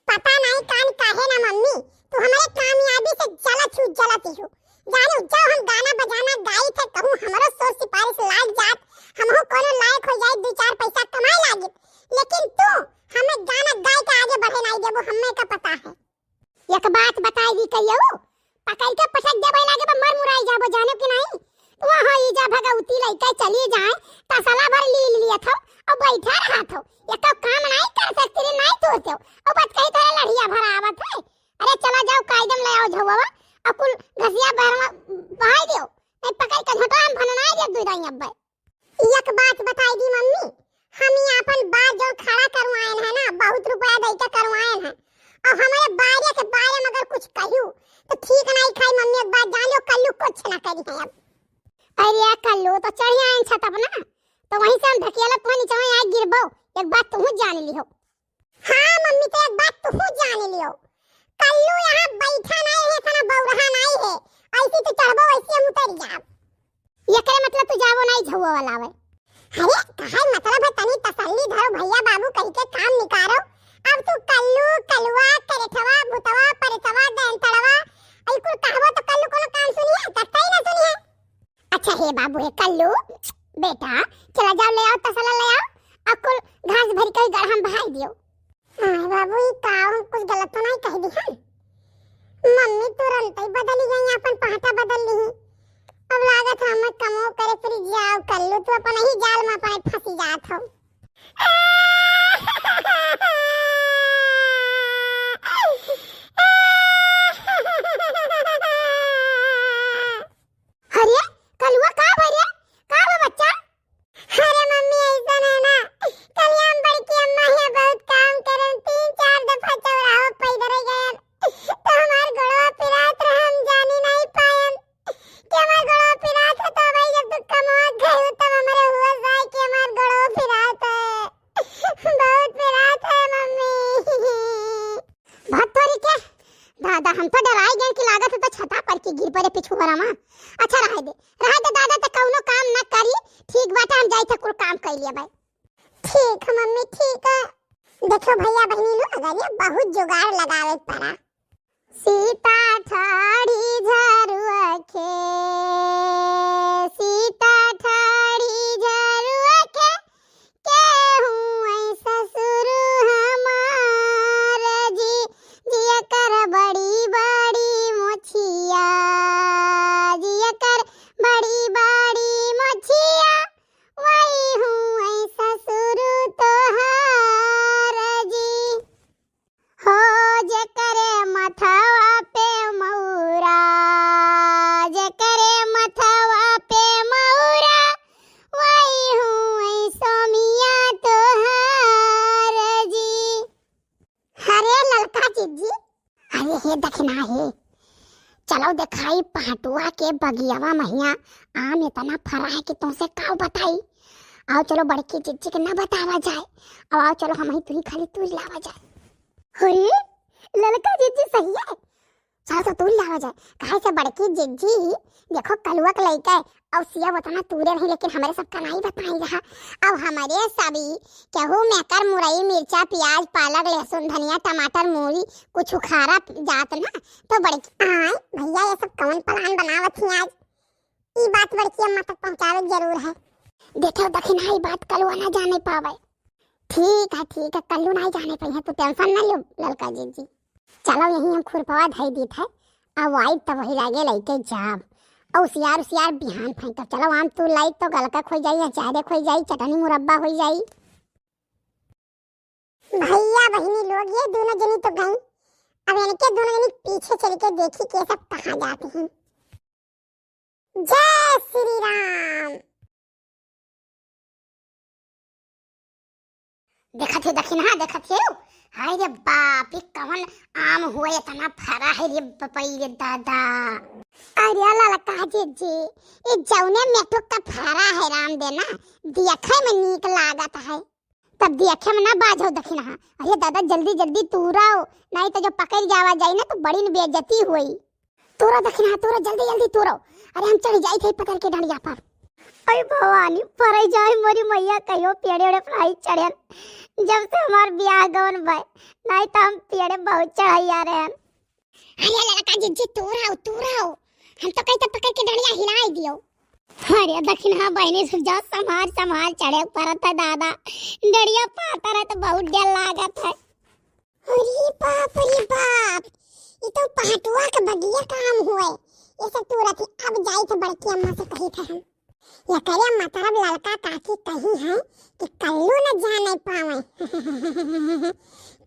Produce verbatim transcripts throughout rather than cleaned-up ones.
पता नाहीं कान काहे ना मम्मी, तू हमरे कामयाबी से जलत हू, जलत हू। जाने जब हम गाना बजाना गाइत है, कहूँ हमरो सोर सिफारिश लाग जात, हमहू कोनो लायक हो जाई, दू चार पैसा कमाए लागित, लेकिन तू हमें गाना गाय के आगे बढ़े नाहीं देबो, हमें का पता है। एक बात बताई दी कहियो, पकड़ के पटक देबे लागे बा, मर मुराई जाबो, जानो कि नाहीं? तू वहाँ ई जा भगवती लइके चली जाए, तसला भर लील लियत हो, अउ बैठा रहत हो, एको काम नाहीं कर सकती रे, नाहीं तोड़ते हो, अउ बतकही तोरे लड़िया भर आवत है। अरे चला जाओ, कायदम ले आओ झउवा, अउ कुल घसिया बहरवा बहाई दियो, नाहीं पकड़ के झोंटा हम भननाई देब दुई दाई अब्बे। एक बात बताई दी मम्मी, हम ई आपन बार जौन खड़ा करवाएन है ना, बहुत रुपया दे के करवाएन है, अउ हमरे बारे के बारे में अगर कुछ कहू तो ठीक नाहीं खाई मम्मी, एक बात जान लियो, कल्लू कुछ ना करी है अब। अरे कल्लू तो चढ़ी आएन छत अपना, तो वहीं से हम ढकेलत हुआ नीचे आए गिरबो, एक बात तू जान लिहो। हाँ मम्मी, तो एक बात तू जान लियो, कल्लू यहाँ बैठा नाहीं है, इतना बौरहा नाहीं है, ऐसी तू चढ़बो वैसे हम उतर जाब। एकरे मतलब तू जाबो नाहीं झउवा वाला आवे। अरे काहे मतलब है, तनी तसल्ली धरो भैया बाबू कह के काम निकारो। अब तू कल्लू, कलुआ, करेठवा, भुतवा, परेठवा, गैंतड़वा, ई कुल कहबो तो कल्लू कोनो काम सुनिए, कतई ना सुनिए। अच्छा हे बाबू, हे कल्लू, बेटा, चला जाओ, ले आओ, तसला ले आओ, अउ कुल घास भरी के गड़हा में बहाई दियो। हाँ बाबू, ई का हम कुछ गलत तो नाहीं कह दी है? मम्मी तुरंत ही बदल गई, अपन पहटा बदल ली। अब लागत है हमें कमो करे फिर जाओ कल्लू, तू अपन ही जाल में अपने फंसी जात हो। अरे, कलुआ का भा रे? का भा बच्चा? अरे मम्मी, ऐसन है ना, कल हम बड़की अम्मा यहाँ बहुत काम करन, तीन चार दफा चौराहो पे इधर गयन, तो हमार गोड़वा पिरात रहा, हम जानी नहीं पायन कि हमार गोड़वा पिरात है। तो भाई जब तू कमवा गए हो, तब हमारे हुआ जाए कि हमार गोड़वा पिरात है, बहुत पिरात है मम्मी। भतोरी के दादा, हम तो डराई गए कि लागत है तो छता पर के गिर पड़े पिछुआरा में। अच्छा रहे दे, रहे दे दादा, तो कौनो काम ना करी। ठीक बाटे, हम जाई थे कुल काम कर लिया भाई। ठीक है मम्मी, ठीक है। देखो भैया बहनी लोग, अगर ये बहुत जुगाड़ लगावे पड़ा। सीता ठाड़ी झरुआ के, सीता ठाड़ी झरुआ के, केहू ऐ ससुर हमार जी, जियकर बड़ी बड़ी मोछिया, जियकर बड़ी बड़ी मोछिया, वही हूँ ऐ ससुर तोहार जी। हो जेकरे मथवा पे मौरा, जेकरे मथवा पे मौरा, वही हूँ ऐ सोमिया तोहार जी। अरे ललका जिज्जी, अरे हे दखिना हे, चलो देखाई पहटुआ के बगियावा महिया आम इतना फरा है कि तुमसे काउ बताई। आओ चलो बड़की जिज्जी के ना बतावा जाए, अब आओ चलो हम ही तुही खाली तूर लावा जाए। अरे ललका जिज्जी सही है, चलो तो तूर लावा जाए। काहे से बड़की जिज्जी देखो कलुआ के लइका है, अउ सिया उतना तूरे नहीं, लेकिन हमरे सबका नाहीं बताई रहा। अब हमरे सभी केहू में कर मुरई, मिर्चा, प्याज, पालक, लहसुन, धनिया, टमाटर, मूली कुछ उखाड़ा जात ना, तो बड़की आय भैया, ये सब कौन प्लान बनावत ही आज? ई बात बड़की अम्मा तक पहुँचावे के जरूर है। देखो दखिना, ई बात कलुआ ना जाने पावे। ठीक है, ठीक है, कल्लू नाहीं जाने पाई है, तू टेंशन ना लियो ललका जिज्जी। चलो यहीं हम खुरपवा धई दीत है, अब आई तब वही लागे लइके जाब। और उसियार उसियार बिहान फेंकब। चलो आम तू लाई तो गलका खोई जाई, अचारे खोई जाई, चटनी मुरब्बा होई जाई। भैया बहिनी लोग, ये दोनों जनी तो गई, अब इनके दोनों जनी पीछे चल के देखी के सब कहाँ जाती हैं। जय श्री राम। देखत हे दखिनहा, देखत हे। हाय रे बाप, ई कवन आम हुआ इतना फरा है रे बपई रे दादा। अरे ललका जिज्जी, ई जौने मेठुक का फरा है राम देना, देखे में नीक लागत है। तब देखे में ना बाझो दखिनहा। अरे दादा, जल्दी जल्दी तूरो, नाहीं तो जो पकड़ जावा जाई ना तो बड़ी न बेइज्जती होई। तूरो दखिनहा, तूरो, जल्दी जल्दी तूरो। अरे हम चढ़ जाई थे पकड़ के डंडिया पर। अरे भवानी, परे जाए मोरी मैया, कहियो पेड़े ओड़े पर नाहीं चढ़ेन। जब से हमार बियाह गौन भय, नाहीं तो हम पेड़े बहुत चढ़ैया रहेन। अरे ललका जिज्जी, तू रहो, तू रहो, हम तो कहीं तो पकड़ के डंडिया हिलाइ दियो। अरे दखिनहा बहिनी, सुन जा, संभाल संभाल चढ़े परत है दादा, डंडिया पातर है तो बहुत डर लागत है। अरे बाप रे बाप, ई तो पहाटुआ के बगिया काम हुए। ये सब तुरत ही अब जाई थे बड़की अम्मा से कही थे हम। ये करे मतलब ललका काकी कही है कि कल्लू न जाने पावे।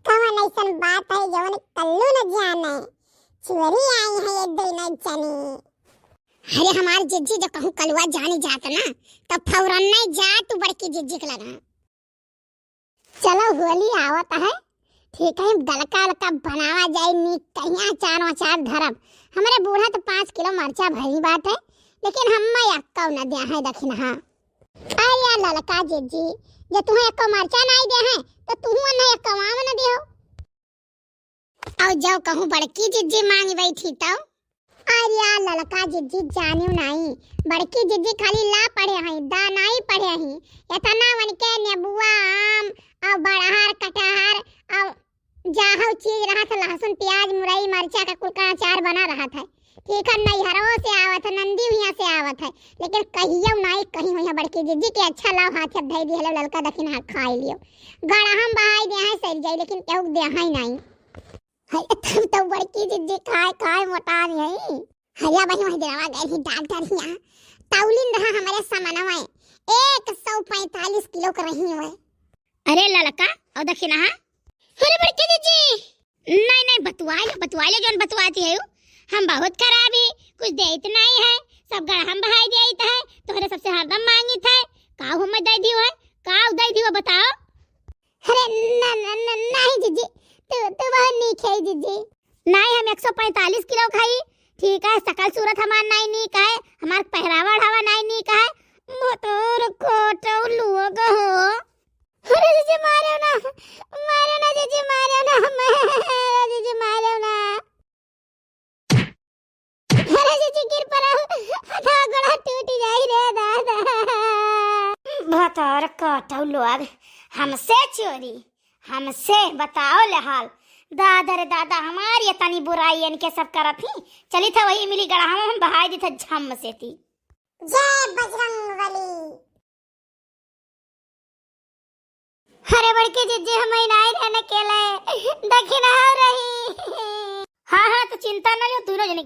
कवन ऐसन बात है जवन कल्लू न जाने? चोरी आई है ये दिन जनी। अरे हमार जिज्जी जो कहूँ कलुआ जानी जात ना, तो फौरन नहीं जा तू बड़की जिज्जी के लगा। चलो होली आवत है, ठीक है, दलका अलका बनावा जाए नीक कहिया, अचार वचार धरब। हमरे बूढ़ा तो पाँच किलो मरचा भरी बात है, लेकिन हम अक्कौ न द्या है दखिनहा। अरे यार ललका जिज्जी, जो तुम्हें अक्कौ मरचा नाई द्या है, तो तुहू न अक्कौ आम न दियो। और जब कहूँ बड़की जिज्जी मांगी बैठी तब, अरे यार ललका जिज्जी जानियो नाई, बड़की जिज्जी खाली ला पढ़े हई, दा नाई पढ़े हई। इतना वनके नेबुआ, आम, और बड़हर, कटहर, और जाहौ चीज रहत है, लहसुन, प्याज, मुरई, मरचा का कुल का अचार बना रहत है। ठीक है, नैहरों से आवत है, नंदी हुआ से आवत है, लेकिन कहियो नाई कहीं हुई है बड़की जिज्जी के अच्छा लाओ हाथ अब धई दिहलो ललका दखिनहा खाई लियो। गड़हम बहाई द्या है सर जाई, लेकिन केहू द्या है नाई। है, तब तो बड़की जिज्जी खाए खाए मोटा रही है। हरिया बही वही दिनवा गए रही डॉक्टर हिया, तौलिन रहा हमारे समनवा एक सौ पैंतालीस किलो के रही हुए। अरे ललका, और दखिनहा? अरे बड़की जिज्जी, नहीं नहीं, बतुआइ लो, बतुआइ लो, जौन बतुआती है उ। हम बहुत खराब ही, कुछ देत नहीं है, सब गड़हम बहाई देत है, तोहरे सबसे हरदम मांगित है, का हम दे दियो है, का दे दियो बताओ? अरे न, न, न, नहीं जिज्जी, तू, तू बहुत नीक है जिज्जी। नहीं, हम एक सौ पैंतालीस किलो खाई, ठीक है, सकल सूरत हमार नहीं नीक है, हमार पहरावा ओढ़ावा नहीं नीक है, मोटोर कोटो लोग हो। अरे जिज्जी मारो ना, मारो ना जिज्जी, मारो ना, मारो जिज्जी, मारो ना। अरे जिज्जी गिर पड़ा, हाथ गोड़ा टूट जाई रे दादा। भतार काटौ लोग, हमसे चोरी, हमसे बताओ ले हाल। दादा रे दादा, हमार ये तनी बुराई इनके सब करत ही। चली था वही मिली गड़ा हम, हम बहाई दी था झम से ती। जय बजरंग बली। अरे बड़की जिज्जी, हम ही नाई रहने के ले, दखिनहा रही। हाँ, हाँ, तो चिंता न लो, दोनों जने